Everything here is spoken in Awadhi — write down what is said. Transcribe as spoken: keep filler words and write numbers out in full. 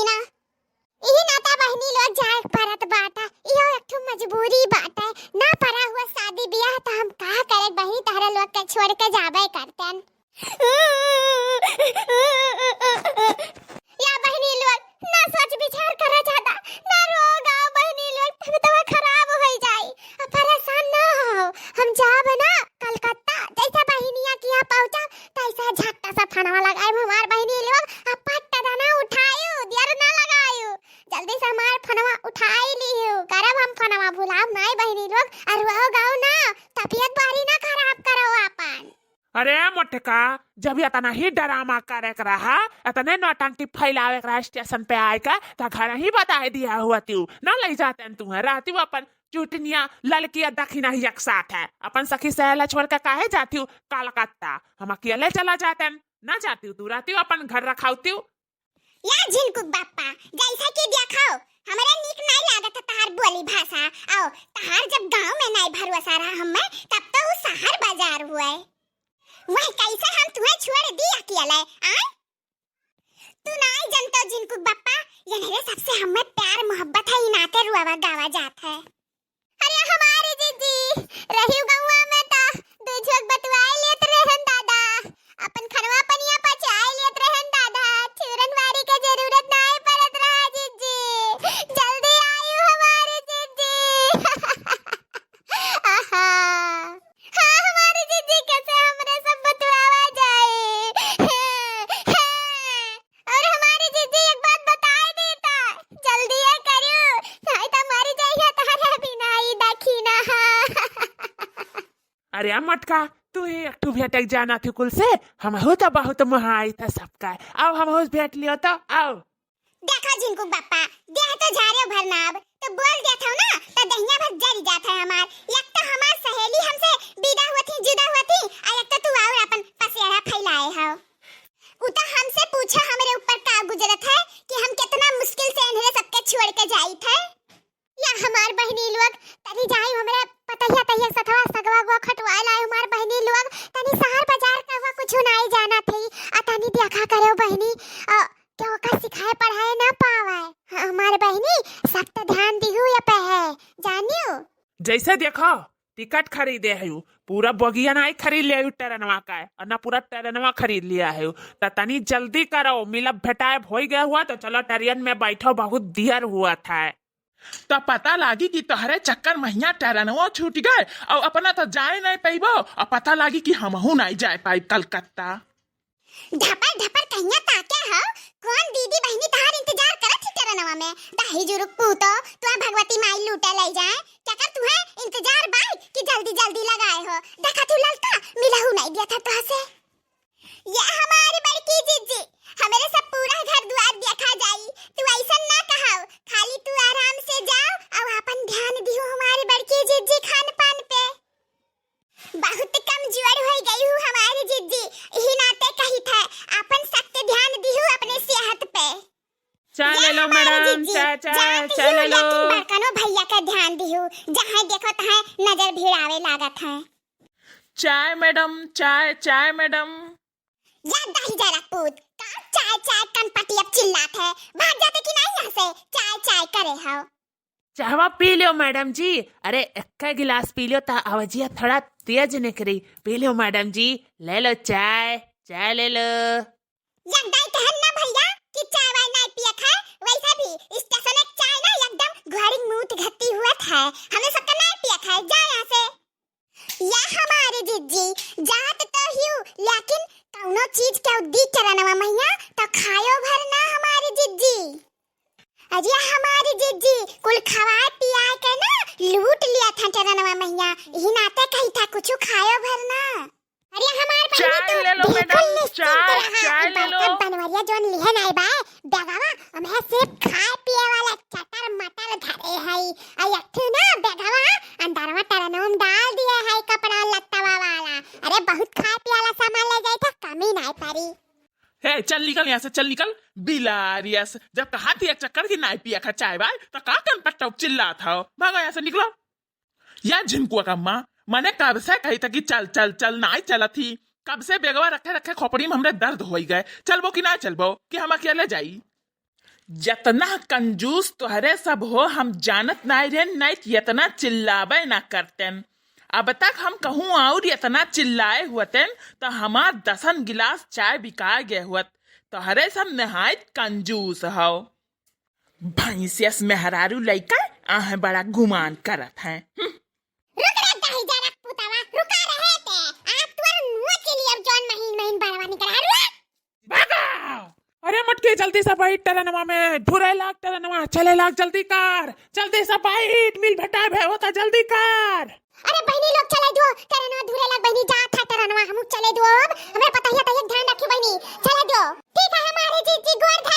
ना, इही नाता बहिनी लोग जाए के परत बाटा, इहो एक ठो मजबूरी बाटे। ना परा हुआ शादी बियाह त हम का करे बहिनी, तहरा लोग के छोड़ के जाबे करतन। या बहिनी लोग, ना सोच विचार करा ज्यादा, ना रो गाओ बहिनी लोग, तबीयतवा खराब होइ जाई। अब परेशान ना हो, हम जाब ना कलकत्ता, जैसे बहिनिया किहाँ पहुँचब, तैसे झट्टा से फोनवा लगाइब हमार बहिनी लोग, आ पट्ट दना उठायु, दियर ना लगायु, जल्दी से हमार फोनवा उठाई लिहु, करब हम फोनवा, भुलाब नाई बहिनी लोग, आ रो गाओ ना, तबीयत बारी ना खराब करो आपन। अरे मोटका, जब इतना ही ड्रामा करे के रहा, इतने नौटंकी फैलावे के रहा स्टेशन पे आए का, त घर ही बताए दिया हुआ तू, ना ले जाते तुहे, रहती अपन चुटनिया ललकिया दखिना ही एक साथ है, अपन सखी सहेला छोड़ के काहे जाती हूँ कलकत्ता? हम अकेले चला जाते, ना जाती हूँ तू, रहती हूँ अपन घर रखावती हूँ। या झिनकुक बप्पा, जैसा कि देखो, हमरे नीक नाई लागत है तहार बोली भाषा। आओ, तहार जब गाँव में नाई भरोसा रहा हमें, तब तो उ शहर बाजार हुए। वह कैसे हम तुम्हें छोड़ दी अकेले, आय? तू नाई जनतो झिनकुक बप्पा, ये मेरे सबसे हमें प्यार मोहब्बत है, ई नाते रुआवा गावा जात है। अरे हमारी जीजी, रही गौवा में ता दू झोंक बटुआई लेत रहन दादा, अपन खनवा पनिया पचाई लेत रहन दादा, चूरन बारी के जरूरत नाई पड़त रहा जीजी, जल्दी आयु हमारी जीजी। आहा। हाँ, हमारी जीजी कैसे हमरे सब बतुआवा जाए। और हमारी जीजी एक बात बताए देता, जल्दी ये करू, नहीं तो मर जाइए तहरे बिना ई दखिना। अरे मोटका, तू ही एक ठो भेंट जाना थी कुल से, हमहू तो बहुत मोहाई था सबका, आओ हमहू भेंट लियो तो, आओ। देखो झिनकुक बप्पा, देह तो झारे भर नाब, तो बोल देत हौ ना, तो दहिया भर जरी जात है हमार। एक तो हमार सहेली हमसे विदा हुआ थी, जुदा हुआ थी, आ एक तो तू और अपन पसेरा फैलाए हौ। उ तो हमसे पूछो हमरे ऊपर का गुजरत है कि हम कितना मुश्किल से इन्हरे सबके छोड़ के जाइत है। या हमार बहिनी लोग, तनी जाई हमरे पतहिया तहिया सथवा सगवा गो खटवाए लाई हमार बहिनी लोग, तनी शहर बाजार का हुआ कुछ नाई जाना थी, आ तनी देखा करो बहिनी, अ, के ओका सिखाए पढ़ाए ना पावे। हमार बहिनी सख्त ध्यान दिहु ये पे है, जानियो। जैसे देखो, टिकट खरीदे है, पूरा बगिया नाई खरीद ले ट्रेनवा का, और ना पूरा ट्रेनवा खरीद लिया है, त तनी जल्दी करो, मिलब भेटाए होई गया हुआ, तो चलो ट्रेन में बैठो, बहुत दियर हुआ था। त पता लागी कि तोहरे चक्कर महिया ट्रेनवो छूट गए और अपना तो जाए नहीं पैबो, और पता लागी कि हमहू नहीं जाए पाइब कलकत्ता। ढपर ढपर कहिया ताके हो, कौन दीदी बहिनी तहार इंतजार करत ही ट्रेनवा में? दाही जुरुक पूतो, तुहे भगवती माई लूटे ले जाए, क्या कर तुहे इंतजार बाई कि जल्दी जल्दी लगाए हो? देखा तू ललता, मिलहू नहीं दिया था तुहसे। या हमारी बड़की जिज्जी, हमरे सब पूरा घर दुआर देखा जाई। तू ऐसन ना कहव, खाली तू आराम से जाओ और अपन ध्यान दिहो हमारी बड़की जिज्जी खान पान पे। बहुत कमजोर हो गई हूँ हमारी जिज्जी, यही नाते कही था, अपन सख्त ध्यान दिहो अपने सेहत पे। चाय या ले लो हमारी मैडम, जिज्जी, चाय, चाय, जात चाय ही ले लो। लेकिन बड़कनो भैया का ध्यान दिहो, जहाँ देखो तहाँ नजर भिड़ावे लागत है। चाय मैडम, चाय, चाय मैडम। या दही जरा पूत, का चाय चाय कनपटी अब चिल्लात है? भाग जाते कि नहीं यहाँ से? चाय चाय करे हो। चाहवा पी लियो मैडम जी। अरे एक गिलास पी लियो ता आवाजिया थोड़ा तेज निकरी। पी लियो मैडम जी, ले लो चाय, चाय ले लो। या दाई कहन ना भैया कि चाय वाय नहीं पियत है, वैसा भी स्टेशन एक चाय ना एकदम घोड़ी मूत घत्ती हुआ था, हमें सबका नहीं पियत है, जा यहाँ से। या हमारी जिज्जी, जात तो हियो, लेकिन कौनो चीज के उद्दी करनवा मैया तो खायो भर ना हमारी जिज्जी। अरे हमारी जिज्जी, कुल खवाए पियाए के ना लूट लिया था करनवा मैया, यही नाते कही था कुछ खायो भर ना। अरे हमार बहिनी चाय तो ले लो बिल्कुल मैडम, निश्चिंत चाय, रहा, चाय ले लो। बड़का बनवरिया जोन लिहे नाई बा, बेगवा, ओम्हे सिर्फ खाए पिए वाला चटर मटर धरे हई। आ एक ठे ना बेगवा अंदरवा टरनवा में डाल दिए हई कपड़ा लत्तवा वाला। अरे बहुत खाए पिए वाला सामान ले जाई था, कमी नाई पड़ी। हे चल निकल यहाँ से, चल निकल। बिलारियस, जब कहा थी एक चक्कर की नाई पिया खा चाय बाय, तो का कनपट्टा चिल्लात हो? भागो यहाँ से, निकलो। या झिनकुआ का अम्मा, मने कब से कही था कि चल, चल, चल, नाई चलत ही। कब से बेगवा रखे, रखे खोपड़ी में हमरे दर्द होई गए। चलबो कि ना चलबो, कि हम अकेले जाई? जतना कंजूस तोहरे सब हो, हम जानत नाई रहेन, नाई त यतना चिल्लाबे ना करतेन। अब तक हम कहूँ और यतना चिल्लाए हुअतेन, त हमार दसन गिलास चाय बिका गए हुअत। तोहरे सब नहायत कंजूस हो। भैंसियस मेहरारू लइका, आहे बड़ा गुमान करत हैं। हम्म। रुक रे दही जरा पुतवा, रुका रहे ते। आज तोर नोच लिए अब जौन महीन महीन बड़वा निकला है, रुक। भागा! अरे मटकी, जल्दी से बैठ टरनवा में, धुरे लाग टरनवा, चले लाग, जल्दी कर, जल्दी से बैठ, मिल भेटा भे होता, जल्दी कर। अरे बहिनी लोग चले दो, टरनवा धुरे लाग बहिनी, जात है टरनवा, हमू चले दो अब, हमरे पतहिया तहिया ध्यान रखी बहिनी, चले दो। ठीक है हमारे जीजी, गोर